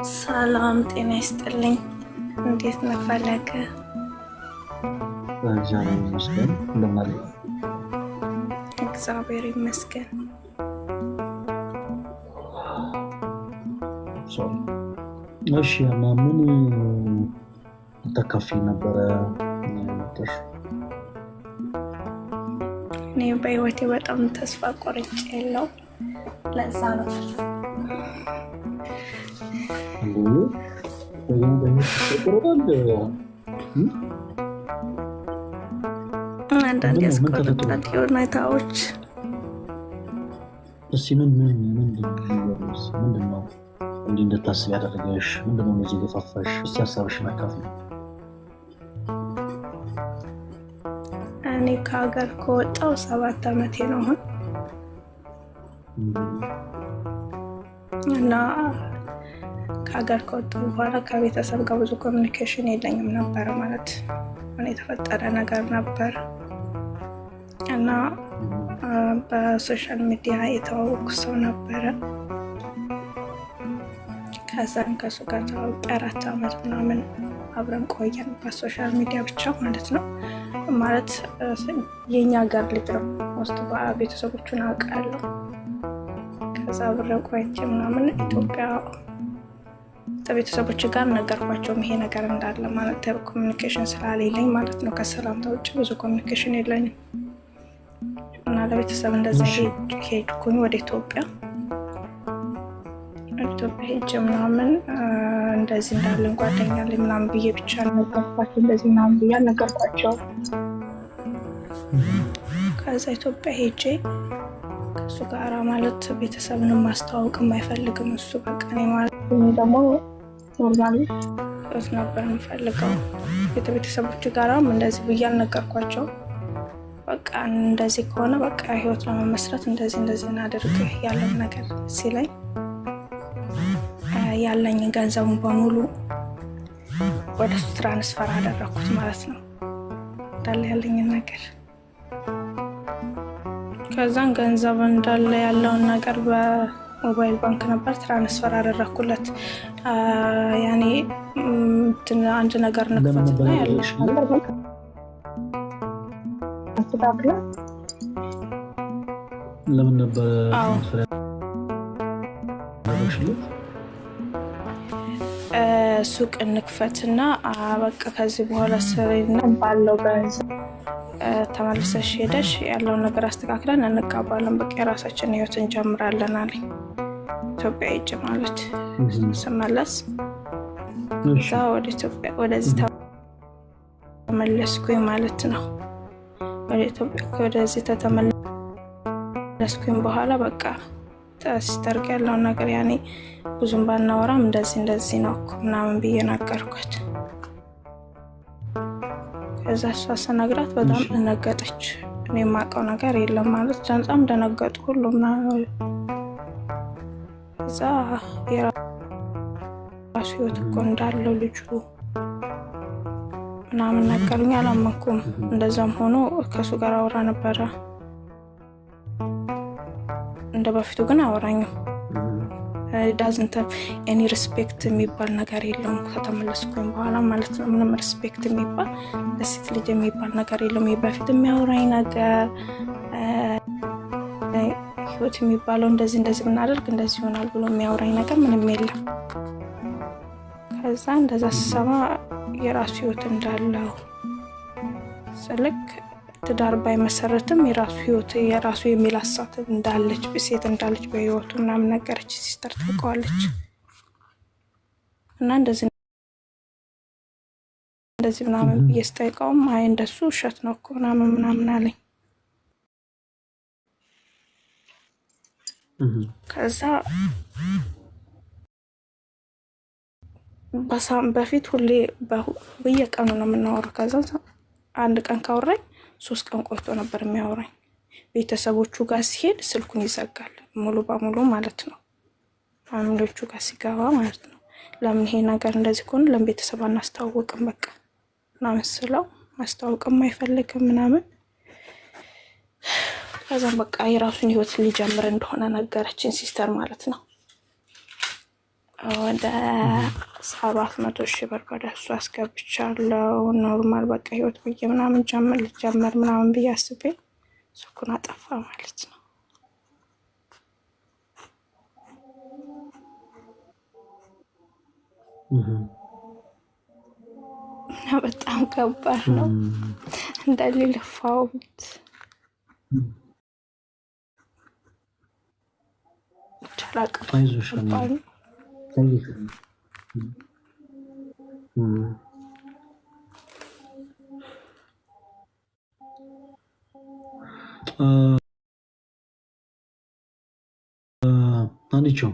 ሰላም ጤና ይስጥልኝ። እንዴት ነህ ፈለገ? እግዚአብሔር ይመስገን። እንደምን አለ? እግዚአብሔር ይመስገን። Sorry። እሺ፣ እና ምን ልታካፍይ ነበረ የመጣሽ? እኔ በህይወቴ በጣም ተስፋ ቆርጬ ያለው ለዛ ነው። እንዴ፣ ደግሞ በህይወት ተቆርጣል? አንዳንድ ምንድን ነው? ምን ተፈጥሮ? ያስቆርጣል ሁኔታዎች። እስኪ ምን ምን ምንድን ነው ምንድን ነው እንዲህ እንድታስብ ያደረገሽ? ምንድን ነው እንደዚህ የገፋፋሽ? እስኪ ሀሳብሽን አካፍዪ። እኔ ከሀገር ከወጣው 7 ዓመቴ ነው አሁን። እና ከሀገር ከወጣሁ በኋላ ከቤተሰብ ጋር ብዙ communication የለኝም ነበረ። ማለት ሆነ የተፈጠረ ነገር ነበር እና በ social media የተዋወቅኩ ሰው ነበረ። ከዛም ከእሱ ጋር ተዋውቄ 4 ዓመት ምናምን አብረን ቆየን፣ በ social media ብቻ ማለት ነው። ማለት የኛ ሀገር ልጅ ነው፣ ውስጥ ቤተሰቦቹን አውቃለሁ። ከዛ አብረን ቆይቼ ምናምን ኢትዮጵያ ከቤተሰቦች ጋር ነገርኳቸውም ይሄ ነገር እንዳለ፣ ማለት communication ስላሌለኝ ማለት ነው። ከሰላምታ ውጭ ብዙ communication የለኝም እና ለቤተሰብ እንደዛ ሄድኩኝ ወደ ኢትዮጵያ። ኢትዮጵያ ሄጄ ምናምን እንደዚህ እንዳለን ጓደኛ ላይ ምናምን ብዬ ብቻ ነገርኳቸው። እንደዚህ ምናምን ብዬ አልነገርኳቸው። ከዛ ኢትዮጵያ ሄጄ ከእሱ ጋራ ማለት ቤተሰብንም ማስተዋወቅም አይፈልግም እሱ። በቃ እኔ ማለት እኔ ደግሞ normal ህይወት ነበር የምፈልገው። ቤተሰቦች ጋራም እንደዚህ ብዬ አልነገርኳቸው። በቃ እንደዚህ ከሆነ በቃ ህይወት ለመመስረት እንደዚህ እንደዚህ እናድርግ ያለው ነገር ሲለኝ ያለኝ ገንዘቡን በሙሉ ወደ እሱ transfer አደረግኩት ማለት ነው፣ እንዳለ ያለኝን ነገር። ከዛን ገንዘብ እንዳለ ያለውን ነገር በ mobile bank ነበር transfer አደረግኩለት። ያኔ አንድ ነገር ለምን ነበር ንክፈትና ያለ ያደረግሽለት? ነገር በቃ አስተካክለን ለምን ነበረ አዎ። transfer ያደረግሽለት? ሱቅ እንክፈትና በቃ ከዚህ በኋላ ስሪና ባለው ገንዘብ ተመልሰሽ ሄደሽ ያለውን ነገር አስተካክለን እንጋባለን፣ በቃ የራሳችን ህይወት እንጀምራለን አለኝ። ኢትዮጵያ ሄጄ ማለት ስመለስ እዛ ወደ ኢትዮጵያ ወደዚህ ተመለስኩኝ ማለት ነው። ወደ ኢትዮጵያ ወደዚህ ተተመለስኩኝ በኋላ በቃ sister ጋ ያለውን ነገር ያኔ ብዙም ባናወራም እንደዚህ እንደዚህ ነው እኮ ምናምን ብዬ ነገርኳት። ከዛ እሷ ስነግራት በጣም ደነገጠች። እኔ የማውቀው ነገር የለም ማለት በጣም ደነገጡ ሁሉም። እዛ የራሱ ህይወት እኮ እንዳለው ልጁ ምናምን ነገሩኝ። አላመንኩም። እንደዛም ሆኖ ከእሱ ጋር አወራ ነበረ። እንደ በፊቱ ግን አወራኝም። Doesn't any respect የሚባል ነገር የለውም። ከተመለስኩኝ በኋላ ማለት ነው። ምንም respect የሚባል ለሴት ልጅ የሚባል ነገር የለውም። በፊት የሚያወራኝ ነገር ህይወት የሚባለው እንደዚህ እንደዚህ ብናደርግ እንደዚህ ይሆናል ብሎ የሚያወራኝ ነገር ምንም የለም። ከዛ እንደዛ ስሰማ የራሱ ህይወት እንዳለው ስልክ ትዳር ባይመሰረትም የራሱ ህይወት የራሱ የሚላሳት እንዳለች ሴት እንዳለች በህይወቱ ምናምን ነገረች። Sister ታውቀዋለች። እና እንደዚህ እንደዚህ ምናምን ብዬ ስጠይቀውም አይ እንደሱ ውሸት ነው እኮ ምናምን ምናምን አለኝ። ከዛ በፊት ሁሌ በየቀኑ ነው የምናወራው። ከዛ አንድ ቀን ካወራኝ 3 ቀን ቆይቶ ነበር የሚያወራኝ። ቤተሰቦቹ ጋር ሲሄድ ስልኩን ይዘጋል ሙሉ በሙሉ ማለት ነው። Family ዎቹ ጋር ሲገባ ማለት ነው። ለምን ይሄ ነገር እንደዚህ ከሆነ ለምን ቤተሰብ አናስተዋውቅም በቃ ምናምን ስለው ማስተዋወቅም አይፈልግም ምናምን። ከዛም በቃ የራሱን ህይወት ሊጀምር እንደሆነ ነገረችን sister ማለት ነው። ወደ 700,000 ብር ወደ እሱ አስገብቻለሁ። Normal በቃ ህይወት ብዬ ምናምን ጀምር ልጀመር ምናምን ብዬ አስቤ ስልኩን አጠፋ ማለት ነው። እና በጣም ከባድ ነው። እንዳለ ለፋውት አላቅም። አይዞሽ። ከባድ ነው። አንቺው